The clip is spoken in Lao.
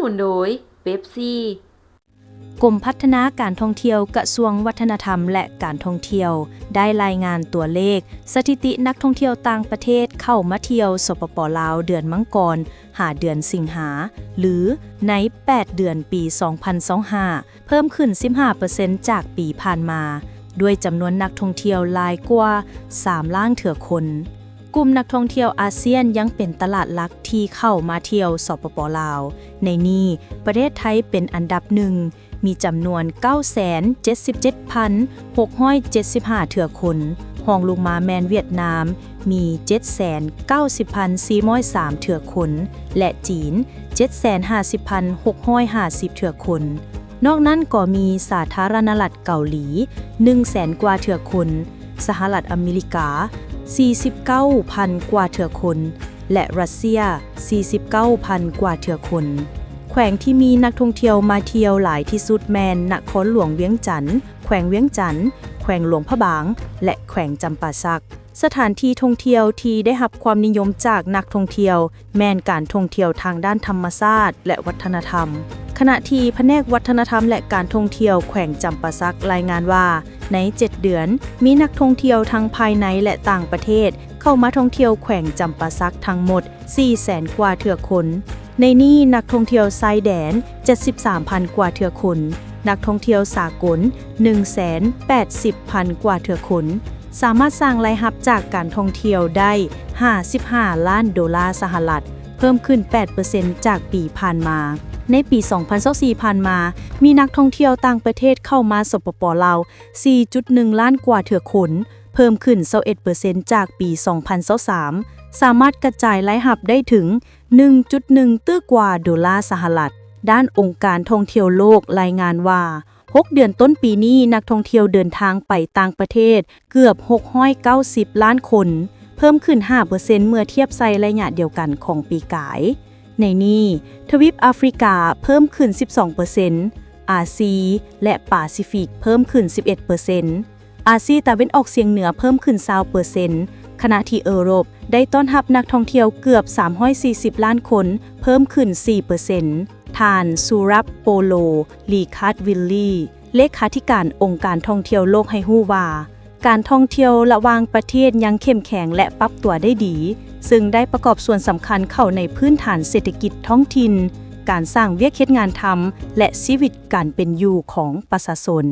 นุนโดยเป๊ปซี่ ກົມພັດທະນາການທ່ອງທ່ຽວ ກະຊວງວັດທະນະທຳ ແລະ ການທ່ອງທ່ຽວ ໄດ້ລາຍງານຕົວເລກສະຖິຕິນັກທ່ອງທ່ຽວຕ່າງປະເທດເຂົ້າມາທ່ຽວ ສປປ ລາວ ເດືອນມັງກອນ ຫາເດືອນສິງຫາ ຫຼື ໃນແປດເດືອນປີສອງພັນຊາວຫ້າ ເພີ່ມຂຶ້ນສິບຫ້າເປີເຊັນຈາກປີຜ່ານມາ, ດ້ວຍຈຳນວນນັກທ່ອງທ່ຽວຫຼາຍກວ່າສາມລ້ານເທື່ອຄົນ. ກຸ່ມນັກທ່ອງທ່ຽວອາຊຽນຍັງເປັນຕະຫຼາດຫຼັກທີ່ເຂົ້າມາທ່ຽວ ສປປ ລາວ. ໃນນີ້ ປະເທດໄທເປັນອັນດັບໜຶ່ງ ມີຈຳນວນເກົ້າແສນເຈັດສິບເຈັດພັນຫົກຮ້ອຍເຈັດສິບຫ້າເທື່ອຄົນ, ຮອງລົງມາແມ່ນຫວຽດນາມ ມີເຈັດແສນເກົ້າສິບພັນສີ່ຮ້ອຍສາມເທື່ອຄົນ ແລະ ຈີນ ເຈັດແສນຫ້າສິບພັນຫົກຮ້ອຍຫ້າສິບເທື່ອຄົນ. ນອກນັ້ນກໍມີສາທາລະນະລັດເກົາຫຼີ ໜຶ່ງແສນກວ່າເທື່ອຄົນ, ສະຫະລັດອາເມລິກາ ສີ່ສິບເກົ້າພັນກວ່າເທື່ອຄົນ ແລະ ຣັດເຊຍ ສີ່ສິບເກົ້າພັນກວ່າເທື່ອຄົນ. ແຂວງທີ່ມີນັກທ່ອງທ່ຽວມາທ່ຽວຫຼາຍທີ່ສຸດແມ່ນນະຄອນຫຼວງວຽງຈັນ, ແຂວງວຽງຈັນ, ແຂວງຫຼວງພະບາງ ແລະ ແຂວງຈຳປາສັກ. ສະຖານທີ່ທ່ອງທ່ຽວທີ່ໄດ້ຮັບຄວາມນິຍົມຈາກນັກທ່ອງທ່ຽວ ແມ່ນການທ່ອງທ່ຽວທາງດ້ານທຳມະຊາດ ແລະ ວັດທະນະທຳ, ຂະນະທີ່ພະແນກວັດທະນະທຳ ແລະ ການທ່ອງທ່ຽວແຂວງຈຳປາສັກລາຍງານວ່າ ໃນເຈັດເດືອນ ມີນັກທ່ອງທ່ຽວທັງພາຍໃນ ແລະ ຕ່າງປະເທດ ເຂົ້າມາທ່ອງທ່ຽວແຂວງຈຳປາສັກທັງໝົດສີ່ແສນກວ່າເທື່ອຄົນ. ໃນນີ້ນັກທ່ອງທ່ຽວຊາຍແດນເຈັດສິບສາມພັນກວ່າເທື່ອຄົນ, ນັກທ່ອງທ່ຽວສາກົນໜຶ່ງແສນແປດສິບພັນກວ່າເທື່ອຄົນ, ສາມາດສ້າງລາຍຮັບຈາກການທ່ອງທ່ຽວໄດ້ຫ້າສິບຫ້າລ້ານໂດລາສະຫະລັດ, ເພີ່ມຂຶ້ນແປດເປີເຊັນຈາກປີຜ່ານມາ. ໃນປີສອງພັນຊາວສີ່ຜ່ານມາ, ມີນັກທ່ອງທ່ຽວຕ່າງປະເທດເຂົ້າມາ ສປປ ລາວ ສີ່ຈຸດໜຶ່ງລ້ານກວ່າເທື່ອຄົນ, ເພີ່ມຂຶ້ນຊາວເອັດເປີເຊັນຈາກປີສອງພັນຊາວສາມ, ສາມາດກະຈາຍລາຍຮັບໄດ້ເຖິງໜຶ່ງຈຸດໜຶ່ງຕື້ກວ່າໂດລາສະຫະລັດ. ດ້ານອົງການທ່ອງທ່ຽວໂລກລາຍງານວ່າ ຫົກເດືອນຕົ້ນປີນີ້ ນັກທ່ອງທ່ຽວເດີນທາງໄປຕ່າງປະເທດເກືອບຫົກຮ້ອຍເກົ້າສິບລ້ານຄົນ, ເພີ່ມຂຶ້ນຫ້າເປີເຊັນເມື່ອທຽບໃສ່ໄລຍະດຽວກັນຂອງປີກາຍ. ໃນນີ້ ທະວີບອາຟຣິກາເພີ່ມຂຶ້ນສິບສອງເປີເຊັນ, ອາຊີ ແລະ ປາຊີຟິກເພີ່ມຂຶ້ນສິບເອັດເປີເຊັນ, ອາຊີຕາເວັນອອກສຽງເໜືອເພີ່ມຂຶ້ນຊາວເປີເຊັນ, ຂະນະທີ່ເອີຣົບໄດ້ຕ້ອນຮັບນັກທ່ອງທ່ຽວເກືອບສາມຮ້ອຍສີ່ສິບລ້ານຄົນ, ເພີ່ມຂຶ້ນສີ່ເປີເຊັນ. ທ່ານ ຊູຣັບໂປໂລ ລີຄາດວິລລີ ເລຂາທິການອົງການທ່ອງທ່ຽວໂລກໃຫ້ຮູ້ວ່າ ການທ່ອງທ່ຽວລະຫວ່າງປະເທດຍັງເຂັ້ມແຂງ ແລະ ປັບຕົວໄດ້ດີ, ເຊິ່ງໄດ້ປະກອບສ່ວນສຳຄັນເຂົ້າໃນພື້ນຖານເສດຖະກິດທ້ອງຖິ່ນ, ການສ້າງວຽກເຮັດງານທຳ ແລະ ຊີວິດການເປັນຢູ່ຂອງປະຊາຊົນ.